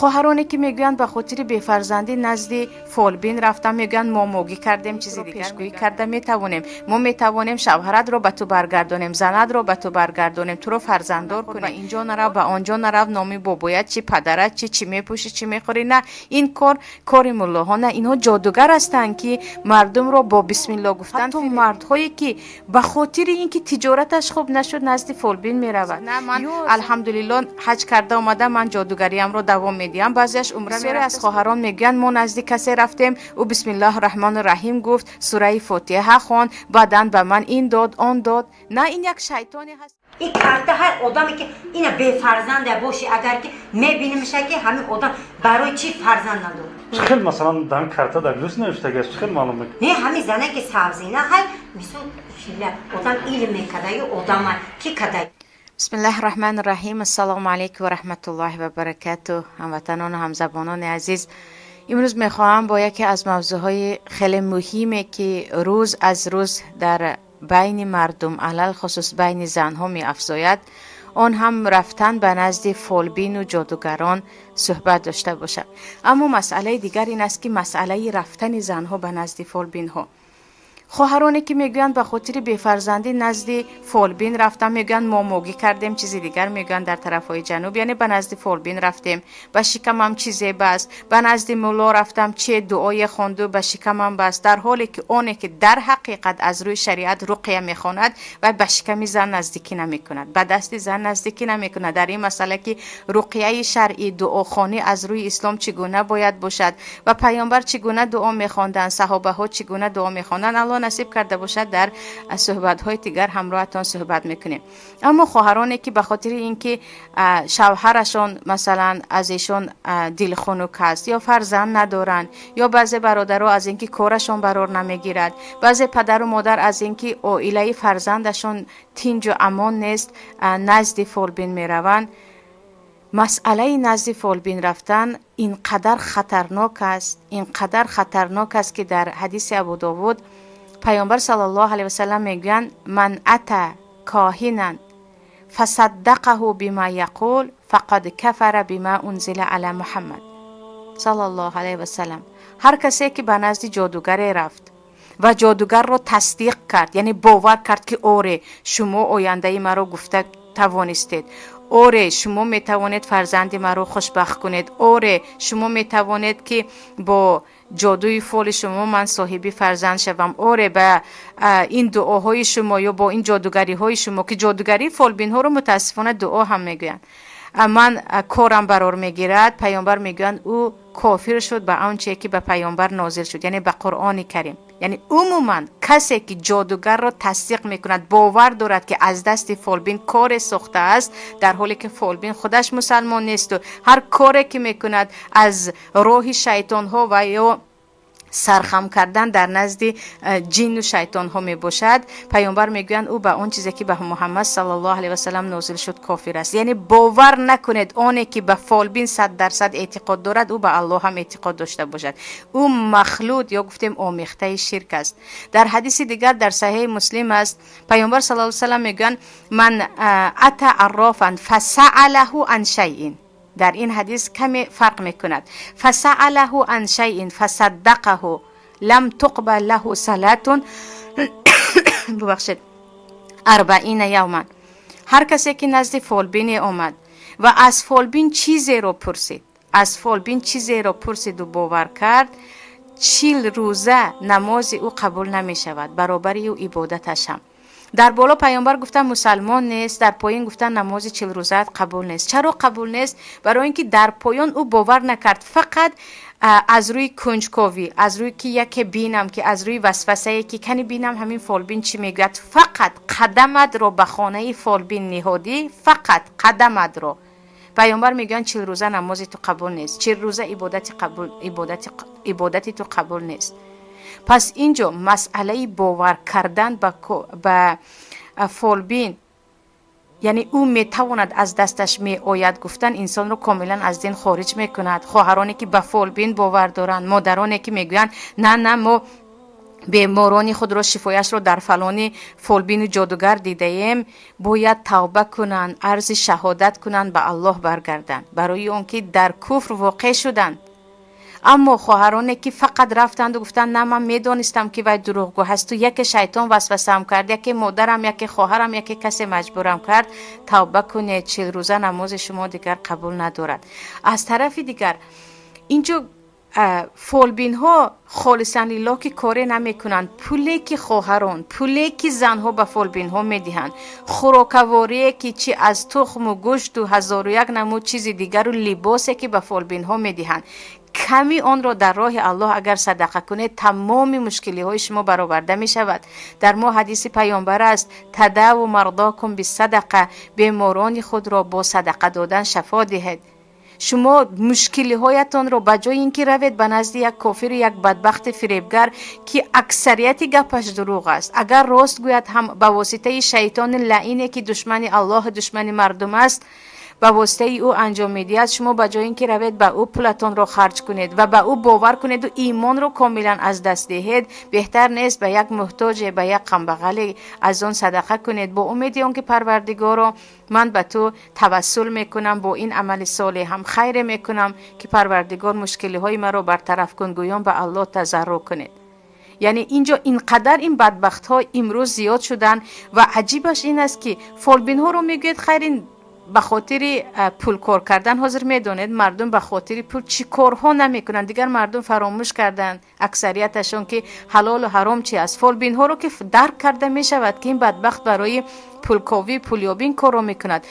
Хоҳароне, ки мегӯянд, ба хотири бефарзандӣ назди фолбин рафтам, мегӯянд, мо могӣ кардем, чизи пешгӯӣ карда метавонем, мо метавонем шавҳаратро ба ту баргардонем, занатро ба ту баргардонем, туро фарзанддор кунем, ба инҷо нарав, ба он ҷо нарав, номи бобоят чи, падарат чи, чӣ мепӯшӣ, чӣ мехӯрӣ. На, ин кор кори муллоҳо на, инҳо ҷодугар ҳастанд, ки мардумро бо бисмилло гуфтан. Ҳатто мардҳое, ки ба хотири ин ки тиҷораташ хуб нашуд, назди фолбин меравад. На, ман, алҳамдулилло, ҳаҷ карда омадам, ман ҷодугариамро давом медиҳам. Баъзеаш умра. Бисёре аз хоҳарон мегӯянд, мо назди касе рафтем, ӯ бисмиллоҳи раҳмони раҳим гуфт, сураи Фотиҳа хонд, баъдан ба ман ин дод, он дод. На, ин як шайтоне ҳаст. Ин карта ҳар одаме, ки ина бефарзанда боши, агар ки мебинимша, ки ҳамин одам барои чӣ фарзанд надорад. Чӣ хел, масалан, дар карта дар плюс навиштагиаст, чӣ хел маълум мекунад? Не, ҳамин зане ки сабзина ҳай, мисол, одам илм мекардаю, одама ки када. Бисмиллаҳи раҳмани раҳим. Ассалому алайкум ва раҳматуллоҳи ва баракату. Ҳамватанону ҳамзабонони азиз, имрӯз мехоҳам бо яке аз мавзӯъҳои хеле муҳиме, ки рӯз аз рӯз дар байни мардум, алалхусус байни занҳо меафзояд, он ҳам рафтан ба назди фолбину ҷодугарон, суҳбат дошта бошам. Аммо масъалаи дигар ин аст, ки масъалаи рафтани занҳо ба назди фолбинҳо. Хоҳароне, ки мегӯянд, ба хотири бефарзандӣ назди фолбин рафтам, мегӯянд, мо могӣ кардем, чизи дигар мегӯянд дар тарафҳои ҷануб, яъне ба назди фолбин рафтем, ба шикамам чизе баст, ба назди мулло рафтам, че дуое хонду ба шикамам баст. Дар ҳоле ки оне ки дар ҳақиқат аз рӯи шариат руқия мехонад, вай ба шиками зан наздикӣ намекунад, ба дасти зан наздикӣ намекунад. Дар ин масъала, ки руқияи шаръӣ, дуохонӣ аз рӯи ислом чӣ гуна бояд бошад ва паёмбар чӣ гуна дуо мехонданд, саҳобаҳо чӣ гуна дуо мехонданд, Аллоҳ насиб карда бошад, дар суҳбатҳои дигар ҳамроҳатон суҳбат мекунем. Аммо хоҳароне, ки ба хотири ин ки шавҳарашон, масалан, аз эшон дилхунук аст ё фарзанд надоранд, ё баъзе бародаро аз ин ки корашон барор намегирад, баъзе падару модар аз ин ки оилаи фарзандашон тинҷу амон нест, назди фолбин мераванд. Масъалаи назди фолбин рафтан ин қадар хатарнок аст, ин қадар хатарнок аст, ки дар ҳадиси Абудовуд паёмбар саллаллоҳу алайҳи васалам мегӯянд: "من أتى كاهنا فصدقه بما يقول فقد كفر بما أنزل على محمد صلى الله عليه وسلم". Ҳар касе ки ба назди ҷодугаре рафт ва ҷодугарро тасдиқ кард, яъне бовар кард, ки оре, шумо ояндаи маро гуфта тавонистед, оре, шумо метавонед фарзанди маро хушбахт кунед, оре, шумо метавонед, ки бо ҷодуи фоли шумо ман соҳиби фарзанд шавам, оре, ба ин дуоҳои шумо ё бо ин ҷодугариҳои шумо, ки ҷодугарии фолбинҳоро мутаассифона дуо ҳам мегӯянд, ман корам барор мегирад, паёмбар мегӯянд, ӯ кофир шуд ба он чие ки ба паёмбар нозил шуд, яъне ба Қуръони Карим. Яъне умуман касе ки ҷодугарро тасдиқ мекунад, бовар дорад, ки аз дасти фолбин коре сохтааст, дар ҳоле ки фолбин худаш мусалмон несту ҳар коре ки мекунад, аз роҳи шайтонҳо ва ё сархам кардан дар назди ҷинну шайтонҳо мебошад, паёмбар мегӯянд, ӯ ба он чизе ки ба Муҳаммад саллаллоҳу алайҳи васалам нозил шуд, кофир аст. Яъне бовар накунед, оне ки ба фолбин 100% эътиқод дорад, ӯ ба Аллоҳ ҳам эътиқод дошта бошад, ӯ махлут ё гуфтем омехтаи ширк аст. Дар ҳадиси дигар, дар Саҳеҳи Муслим аст, паёмбар саллаллоҳу алайҳи васалам мегӯянд: "من أتى عرافا فسأله عن شيء". Дар ин ҳадис каме фарқ мекунад: "فسأله عن شيء فصدقه لم تقبل له صلاة", бубахшед, "أربعين يوما". Ҳар касе ки назди фолбине омад ва аз фолбин чизеро пурсид, аз фолбин чизеро пурсиду бовар кард, 40 рӯза намози ӯ қабул намешавад, баробари ӯ ибодаташ ҳам. Дар боло паёмбар гуфтан, мусалмон нест, дар поён гуфтан, намози 40 рӯзаат қабул нест. Чаро қабул нест? Барои ин ки дар поён ӯ бовар накард, фақат аз рӯи кунҷковӣ, аз рӯи ки яке бинам, ки аз рӯи васвасае, ки кани бинам, ҳамин фолбин чӣ мегӯяд, фақат қадаматро ба хонаи фолбин ниҳодӣ, фақат қадаматро, паёмбар мегӯянд, 40 рӯза намози ту қабул нест, 40 рӯза ибодати ту қабул нест. Пас ин ҷо масъалаи бовар кардан ба фолбин, яъне ӯ метавонад, аз дасташ меояд гуфтан, инсонро комилан аз дин хориҷ мекунад. Хоҳароне ки ба фолбин бовар доранд, модароне ки мегӯянд, на, на, мо Беморони худро шифояшро дар фалони фолбину ҷодугар дидаем, бояд тавба кунанд, арзи шаҳодат кунанд, ба Аллоҳ баргарданд, барои он ки дар куфр воқеъ шуданд. Аммо хоҳароне, ки фақат рафтанду гуфтанд: «На, ман медонистам, ки вай дурӯғгӯ ҳасту яке шайтон васвасаам кард, яке модарам, яке хоҳарам, яке касе маҷбурам кард», тавба кунед, 40 рӯза намози шумо дигар қабул надорад. Аз тарафи дигар, инҷо фолбинҳо холисан лиллоҳ ки коре намекунанд. Пуле ки хоҳарон, пуле ки занҳо ба фолбинҳо медиҳанд, хӯрокаворие ки чи аз тухму гӯшту ҳазору як намуд чизи дигару либосе ки ба фолбинҳо медиҳанд, ками онро дар роҳи Аллоҳ агар садақа кунед, тамоми мушкилиҳои шумо бароварда мешавад. Дар мо ҳадиси паёмбар аст: تداووا مرضاكم بالصدقة, беморони худро бо садақа додан шафо диҳед. Шумо мушкилиҳоятонро ба ҷои ин ки равед ба назди як кофиру як бадбахти фиребгар, ки аксарияти гапаш дурӯғ аст, агар рост гӯяд ҳам ба воситаи шайтони лаине, ки душмани Аллоҳу душмани мардум аст, ба воситаи ӯ анҷом медиҳад, шумо ба ҷои ин ки равед ба ӯ пулатонро харҷ кунед ва ба ӯ бовар кунеду имонро комилан аз даст диҳед, беҳтар нест ба як муҳтоҷе, ба як камбағале аз он садақа кунед, бо умеди он ки: «Парвардигоро, ман ба ту тавассул мекунам, бо ин амали солеҳам хайре мекунам, ки Парвардигор мушкилиҳои маро бартараф кун», гӯён ба Аллоҳ тазарруъ кунед. Яъне инҷо ин қадар ин бадбахтҳо имрӯз зиёд шуданд ва аҷибаш ин аст, ки фолбинҳоро мегӯяд, хайр, ин ба хотири пул кор кардан. Ҳозир медонед, мардум ба хотири пул чӣ корҳо намекунанд. Дигар мардум фаромӯш карданд аксарияташон, ки ҳалолу ҳаром чи аст. Фолбинҳоро ки дарк карда мешавад, ки ин бадбахт барои пулковӣ, пулёбӣ ин корро мекунад,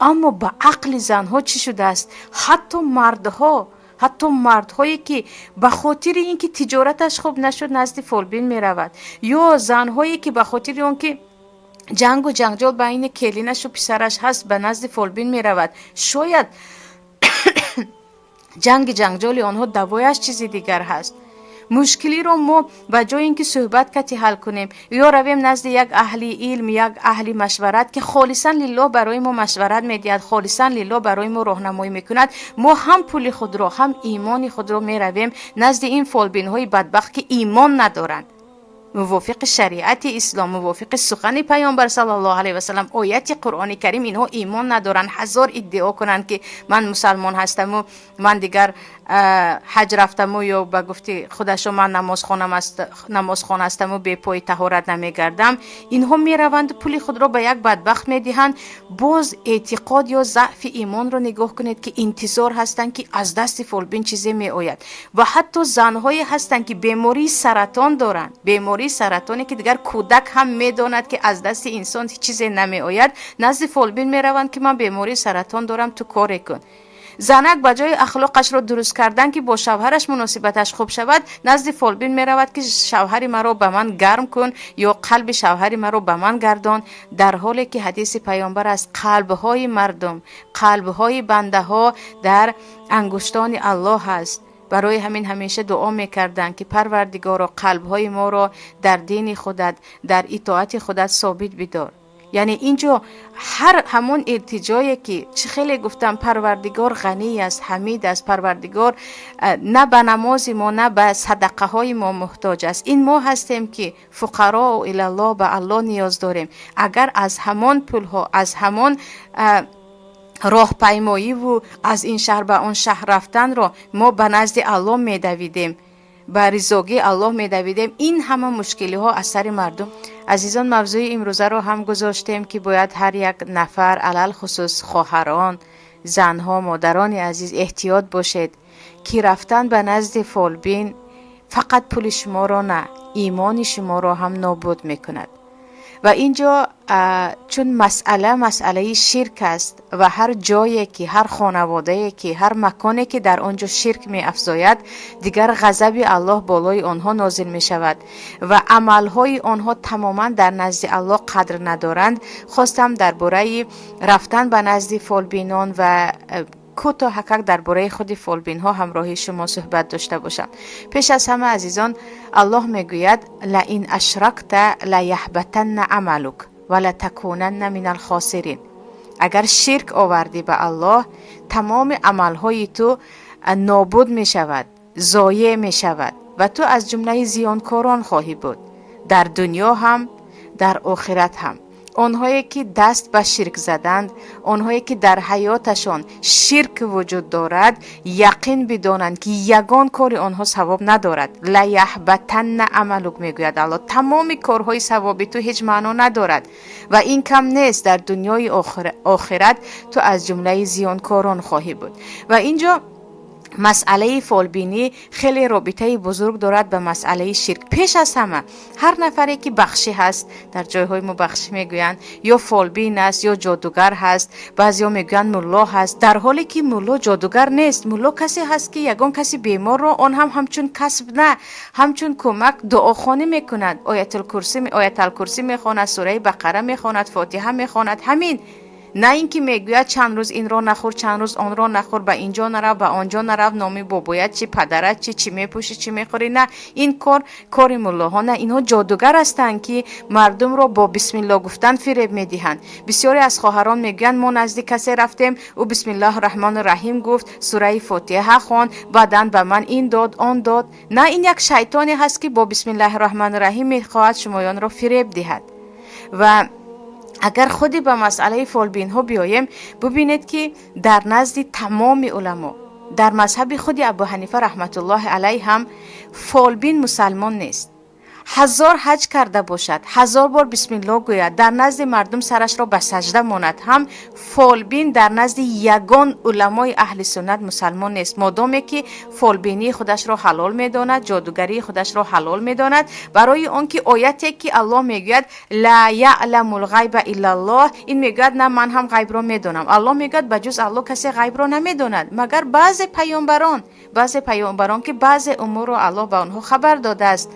аммо ба ақли занҳо чӣ шудааст? Ҳатто мардҳо, ҳатто мардҳое ки ба хотири ин ки тиҷораташ хуб нашуд, назди фолбин меравад, ё занҳое ки ба хотири он ки ҷангу ҷанҷол байни келинашу писараш ҳаст, ба назди фолбин меравад. Шояд ҷанги ҷанҷоли онҳо давояш чизи дигар ҳаст. Мушкилиро мо ба ҷои ин ки суҳбат кати ҳал кунем ё равем назди як аҳли илм, як аҳли машварат, ки холисан лиллоҳ барои мо машварат медиҳад, холисан лиллоҳ барои мо роҳнамоӣ мекунад, мо ҳам пули худро, ҳам имони худро меравем назди ин фолбинҳои бадбахт, ки имон надоранд. Мувофиқи шариати ислом, мувофиқи сухани паёмбар саллаллоҳу алайҳи васалам, ояти Қуръони Карим, инҳо имон надоранд. Ҳазор иддао кунанд, ки ман мусалмон ҳастаму ман дигар ҳаҷ рафтаму ё ба гуфти худашо ман намозхон ҳастаму бепои таҳорат намегардам, инҳо мераванду пули худро ба як бадбахт медиҳанд. Боз эътиқод ё заъфи имонро нигоҳ кунед, ки интизор ҳастанд, ки аз дасти фолбин чизе меояд. Ва ҳатто занҳое ҳастанд, ки бемории саратон доранд, бемории саратоне, ки дигар кӯдак ҳам медонад, ки аз дасти инсон чизе намеояд, назди фолбин мераванд, ки ман бемории саратон дорам, ту коре кун. Занак ба ҷои ахлоқашро дуруст кардан, ки бо шавҳараш муносибаташ хуб шавад, назди фолбин меравад, ки шавҳари маро ба ман гарм кун ё қалби шавҳари маро ба ман гардон, дар ҳоле ки ҳадиси паёмбар аст: қалбҳои мардум, қалбҳои бандаҳо дар ангуштони Аллоҳ аст. Барои ҳамин ҳамеша дуо мекарданд, ки Парвардигоро, қалбҳои моро дар дини худат, дар итоати худат собит бидор. Яъне инҷо ҳар ҳамон илтиҷое, ки чӣ хеле гуфтам, Парвардигор ғанӣ аст, ҳамид аст. Парвардигор на ба намози мо, на ба садақаҳои мо муҳтоҷ аст. Ин мо ҳастем, ки فقراء إلى الله, ба Аллоҳ ниёз дорем. Агар аз ҳамон пулҳо, аз ҳамон роҳпаймоиву аз ин шаҳр ба он шаҳр рафтанро мо ба назди Аллоҳ медавидем, ба ризогии Аллоҳ медавидем, ин ҳама мушкилиҳо аз сари мардум. Азизон, мавзӯи имрӯзаро ҳам гузоштем, ки бояд ҳар як нафар, алалхусус хоҳарон, занҳо, модарони азиз, эҳтиёт бошед, ки рафтан ба назди фолбин фақат пули шуморо на, имони шуморо ҳам нобуд мекунад. Ва ин ҷо чун масъала масъалаи ширк аст ва ҳар ҷое ки, ҳар хонаводае ки, ҳар маконе ки дар он ҷо ширк меафзояд, дигар ғазаби Аллоҳ болои онҳо нозил мешавад ва амалҳои онҳо тамоман дар назди Аллоҳ қадр надоранд, хостам дар бораи рафтан ба назди фолбинон ва кӯтоҳакак дар бораи худи фолбинҳо ҳамроҳи шумо суҳбат дошта бошам. Пеш аз ҳама, азизон, Аллоҳ мегӯяд: لئن أشركت ليحبطن عملك ولتكونن من الخاسرين. Агар ширк овардӣ ба Аллоҳ, тамоми амалҳои ту нобуд мешавад, зоеъ мешавад ва ту аз ҷумлаи зиёнкорон хоҳӣ буд. Дар дунё ҳам, дар охират ҳам. Онҳое ки даст ба ширк заданд, онҳое ки дар ҳаёташон ширк вуҷуд дорад, яқин бидонанд, ки ягон кори онҳо савоб надорад. Ла яҳбатанна амалук, мегӯяд Алло, тамоми корҳои савоби ту ҳеҷ маъно надорад. Ва ин кам нест, дар дунёи охират ту аз ҷумлаи зиёнкорон хоҳӣ буд. Ва ин ҷо масъалаи фолбинӣ хеле робитаи бузург дорад ба масъалаи ширк. Пеш аз ҳама, ҳар нафаре ки бахшӣ ҳаст, дар ҷойҳои мо бахшӣ мегӯянд, ё фолбин аст, ё ҷодугар ҳаст, баъзеҳо мегӯянд мулло ҳаст, дар ҳоле ки мулло ҷодугар нест. Мулло касе ҳаст, ки ягон каси беморро, он ҳам ҳамчун касб на, ҳамчун кӯмак дуохонӣ мекунад, Ояталкурсӣ мехонад, сураи Бақара мехонад, Фотиҳа мехонад, ҳамин. На ин ки мегӯяд: чанд рӯз инро нахӯр, чанд рӯз онро нахӯр, ба ин ҷо нарав, ба он ҷо нарав, номи бобоят чӣ, падарат чӣ, чӣ мепӯшӣ, чӣ мехӯрӣ. На, ин кор кори муллоҳо на, инҳо ҷодугар ҳастанд, ки мардумро бо бисмилло гуфтан фиреб медиҳанд. Бисёре аз хоҳарон мегӯянд: мо назди касе рафтем, ӯ бисмиллоҳи раҳмони раҳим гуфт, сураи Фотиҳа хонд, баъдан ба ман ин дод, он дод. На, ин як шайтоне ҳаст, ки бо бисмиллоҳи раҳмони раҳим мехоҳад шумоёнро фиреб диҳад. Ва агар худи ба масъалаи фолбинҳо биёем, бубинед, ки дар назди тамоми уламо, дар мазҳаби худи Абу Ҳанифа раҳматуллоҳи алайҳ ҳам фолбин мусалмон нест. 1000 ҳаҷ карда бошад, 1000 бор бисмилло гӯяд, дар назди мардум сарашро ба сажда монад ҳам, фолбин дар назди ягон уламои аҳли суннат мусалмон нест, модоме ки фолбинии худашро ҳалол медонад, ҷодугарии худашро ҳалол медонад. Барои он ки ояте ки Аллоҳ мегӯяд: ла яъламул ғайба иллаллоҳ, ин мегӯяд: на, ман ҳам ғайбро медонам. Аллоҳ мегӯяд: ба ҷуз Аллоҳ касе ғайбро намедонад, магар баъзе паёмбарон, баъзе паёмбарон, ки баъзе умурро Аллоҳ ба онҳо хабар додааст.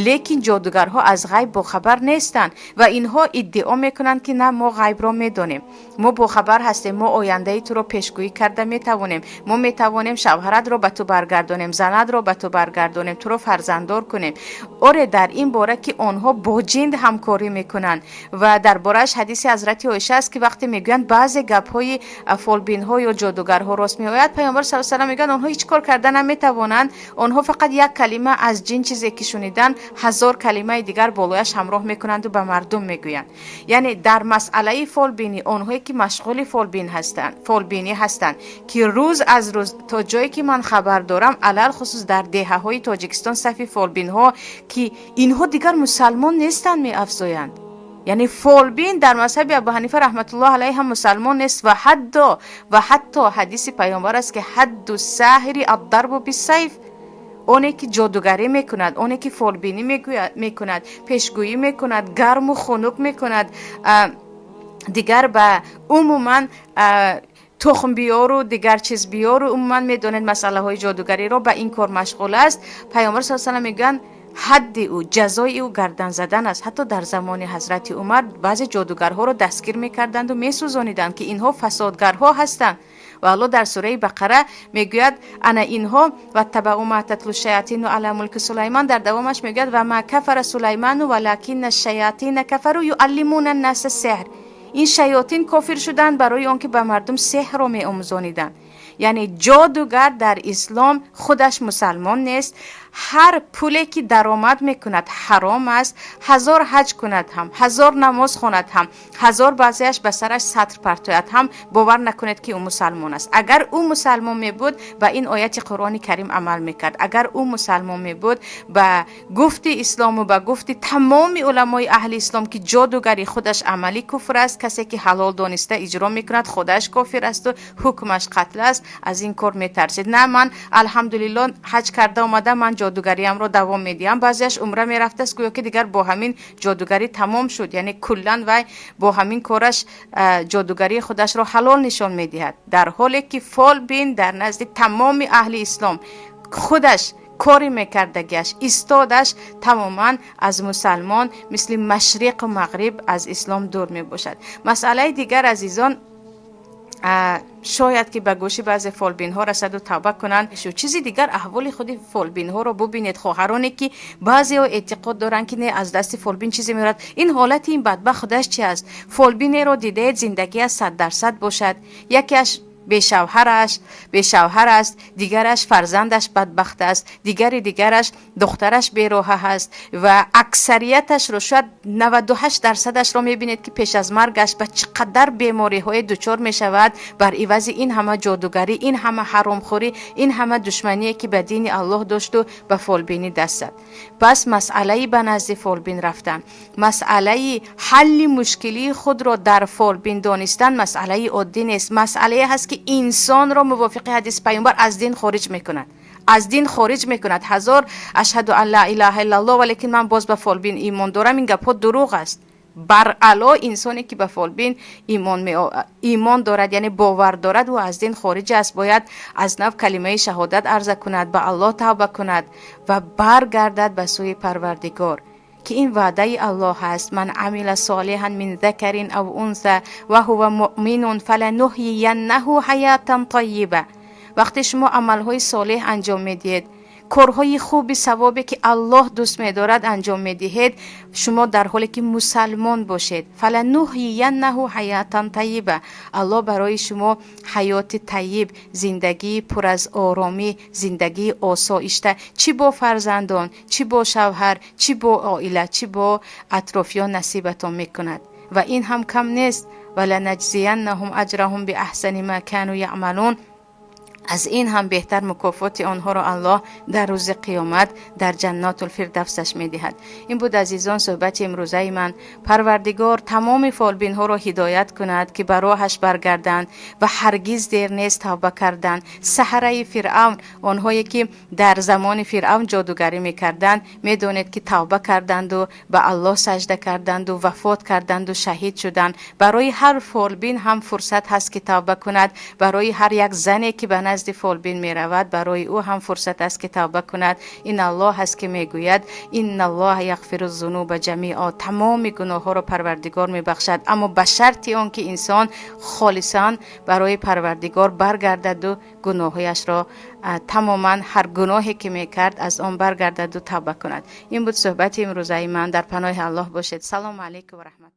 Лекин ҷодугарҳо аз ғайб бохабар нестанд ва инҳо иддао мекунанд, ки на, мо ғайбро медонем, мо бохабар ҳастем, мо ояндаи туро пешгӯӣ карда метавонем, мо метавонем шавҳаратро ба ту баргардонем, занатро ба ту баргардонем, туро фарзанддор кунем. Оре, дар ин бора ки онҳо бо ҷинд ҳамкорӣ мекунанд ва дар борааш ҳадиси ҳазрати Оиша аст, ки вақте мегӯянд баъзе гапҳои фолбинҳо ё ҷодугарҳо рост меояд, Паёмбар са салам мегӯянд: онҳо ҳеҷ кор карда наметавонанд, онҳо фақат як калима аз ҷин чизе ки шуниданд, 1000 калимаи дигар болояш ҳамроҳ мекунанду ба мардум мегӯянд. Яъне дар масъалаи фолбинӣ, онҳое ки машғули фолбин ҳастанд, фолбинӣ ҳастанд, ки рӯз аз рӯз, то ҷое ки ман хабар дорам, алалхусус дар деҳаҳои Тоҷикистон сафи фолбинҳо, ки инҳо дигар мусалмон нестанд, меафзоянд. Яъне фолбин дар мазҳаби Абу Ҳанифа раҳматуллоҳ алайҳ ҳам мусалмон нест. Ва ҳатто ҳадиси паёмбар аст, ки ҳадду саҳири аддарбу бисайф. Оне ки ҷодугарӣ мекунад, оне ки фолбинӣ мекунад, пешгӯӣ мекунад, гарму хунук мекунад, дигар ба умуман тухм биёру дигар чиз биёру, умуман медонед масъалаҳои ҷодугариро, ба ин кор машғул аст, Паёмбар са салам мегӯянд: ҳадди ӯ, ҷазои ӯ гардан задан аст. Ҳатто дар замони ҳазрати Умар баъзе ҷодугарҳоро дастгир мекарданду месӯзониданд, ки инҳо фасодгарҳо ҳастанд. Ва Аллоҳ дар сураи Бақара мегӯяд: ана инҳо ваттабаъу ма татлу шаятину ала мулки Сулайман, дар давомаш мегӯяд: ва ма кафара Сулайману валакинна шаятина кафару юаллимуна наса сеҳр. Ин шаётин кофир шуданд барои он ки ба мардум сеҳрро меомӯзониданд. Яъне ҷодугар дар ислом худаш мусалмон нест. Ҳар пуле ки даромад мекунад, ҳаром аст. 1000 ҳаҷ кунад ҳам, 1000 намоз хонад ҳам, 1000 баъзеаш ба сараш сатр партояд ҳам, бовар накунед, ки ӯ мусалмон аст. Агар ӯ мусалмон мебуд, ба ин ояти Қуръони Карим амал мекард. Агар ӯ мусалмон мебуд, ба гуфти ислому ба гуфти тамоми уламои аҳли ислом, ки ҷодугари худаш амали куфр аст, касе ки ҳалол дониста иҷро мекунад, худаш кофир асту ҳукмаш қатл аст, аз ин кор метарсид. На, ман алҳамдулилло ҳаҷ карда омадам, ман ҷодугариамро давом медиҳам. Баъзеаш умра мерафтааст, гӯё ки дигар бо ҳамин ҷодугарӣ тамом шуд. Яъне куллан вай бо ҳамин кораш ҷодугарии худашро ҳалол нишон медиҳад, дар ҳоле ки фолбин дар назди тамоми аҳли ислом худаш кори мекардагиаш, истодаш тамоман аз мусалмон мисли машриқу мағриб аз ислом дур мебошад. Масъалаи дигар, азизон, шояд ки ба гӯши баъзе фолбинҳо расаду тавба кунанд. Чизи дигар, аҳволи худи фолбинҳоро бубинед, хоҳароне ки баъзеҳо эътиқод доранд, ки не, аз дасти фолбин чизе меорад. Ин ҳолати ин бадбахт худаш чи аст? Фолбинеро дидаед, зиндагиаш 100% бошад? Якеаш Бешавҳар аст, дигараш фарзандаш бадбахт аст, дигари дигараш духтараш бероҳа аст ва аксарияташро, шояд 98%-ашро мебинед, ки пеш аз маргаш ба чӣ қадар бемориҳое дучор мешавад бар ивази ин ҳама ҷодугарӣ, ин ҳама ҳаромхӯрӣ, ин ҳама душмание, ки ба дини Аллоҳ дошту ба фолбинӣ даст зад. Пас масъалаи ба назди фолбин рафтан, масъалаи ҳалли мушкилии худро дар фолбин донистан масъалаи оддӣ нест. Масъалае ҳаст, ки инсонро мувофиқи ҳадиси паёмбар аз дин хориҷ мекунад, аз дин хориҷ мекунад. Ҳазор ашҳаду ан ла илаҳа иллаллоҳ, валекин ман боз ба фолбин имон дорам, ин гапҳо дурӯғ аст. Баръало инсоне, ки ба фолбин имон дорад, яъне бовар дорад, ӯ аз дин хориҷ аст. Бояд аз нав калимаи шаҳодат арза кунад, ба Аллоҳ тавба кунад ва баргардад ба сӯи Парвардигор, ки ин ваъдаи Аллоҳ аст: ман амила солиҳан мин закарин ав унса ва ҳува муъминун фалануҳйияннаҳу ҳаятан тайиба. Вақте шумо амалҳои солеҳ анҷом медиҳед, корҳои хуби савобе, ки Аллоҳ дӯст медорад, анҷом медиҳед, шумо дар ҳоле ки мусалмон бошед, фалануҳйияннаҳу ҳаятан тайиба, Аллоҳ барои шумо ҳаёти тайиб, зиндагии пур аз оромӣ, зиндагии осоишта, чӣ бо фарзандон, чӣ бо шавҳар, чӣ бо оила, чӣ бо атрофиён насибатон мекунад. Ва ин ҳам кам нест: валанаҷзияннаҳум аҷраҳум биаҳсани ма кану яъмалун. Аз ин ҳам беҳтар мукофоти онҳоро Аллоҳ дар рӯзи қиёмат дар Ҷаннотулфирдавсаш медиҳад. Ин буд, азизон, суҳбати имрӯзаи ман. Парвардигор тамоми фолбинҳоро ҳидоят кунад, ки ба роҳаш баргарданд ва ҳаргиз дер нест тавба кардан. Саҳараи Фиръавн, онҳое ки дар замони Фиръавн ҷодугарӣ мекарданд, медонед, ки тавба карданду ба Аллоҳ сажда карданду вафот карданду шаҳид шуданд. Барои ҳар фолбин ҳам фурсат ҳаст, ки тавба кунад. Барои ҳар як зане, ки ба назди фолбин меравад, барои ӯ ҳам фурсат аст, ки тавба кунад. Ин Аллоҳ аст, ки мегӯяд: инналлоҳа яғфиру зунуба ҷамиа. Тамоми гуноҳҳоро Парвардигор мебахшад, аммо ба шарти он ки инсон холисан барои Парвардигор баргардаду гуноҳҳояшро тамоман, ҳар гуноҳе ки мекард, аз он баргардаду тавба кунад. Ин буд суҳбати имрӯзаи ман. Дар паноҳи Аллоҳ бошед. Салому алайкум ва раҳматуллоҳ.